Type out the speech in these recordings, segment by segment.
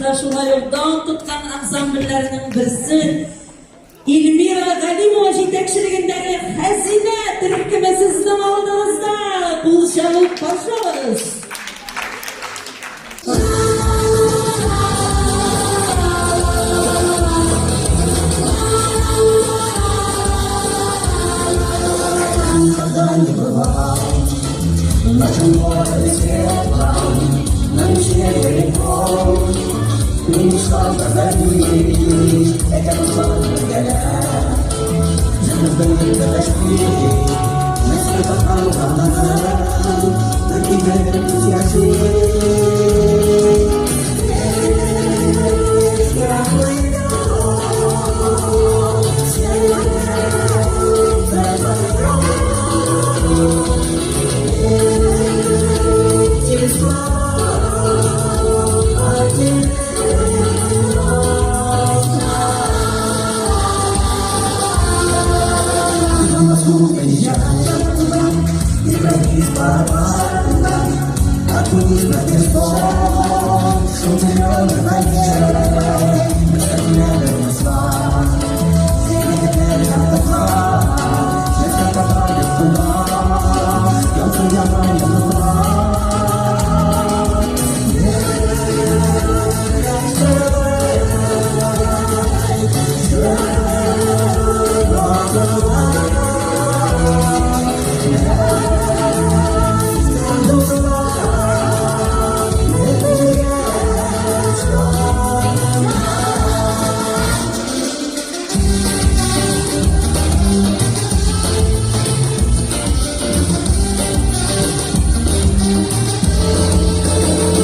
тарихында шулай ук дан тоткан ансамбльләрнең берсе Эльмира Галимова җитәкчелегендәге Хәзинә төркеме сезнең алдыгызда. Кул чабып каршы алыгыз. Никогда не бывал на море светлом, на мечте далеко. Не мечтал позабыть, это было звезды подошли, на на тебя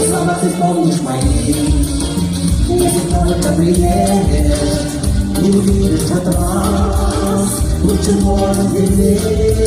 Слова ты помнишь мои, если только приедешь, не увидишь в этот раз, лучше может верить.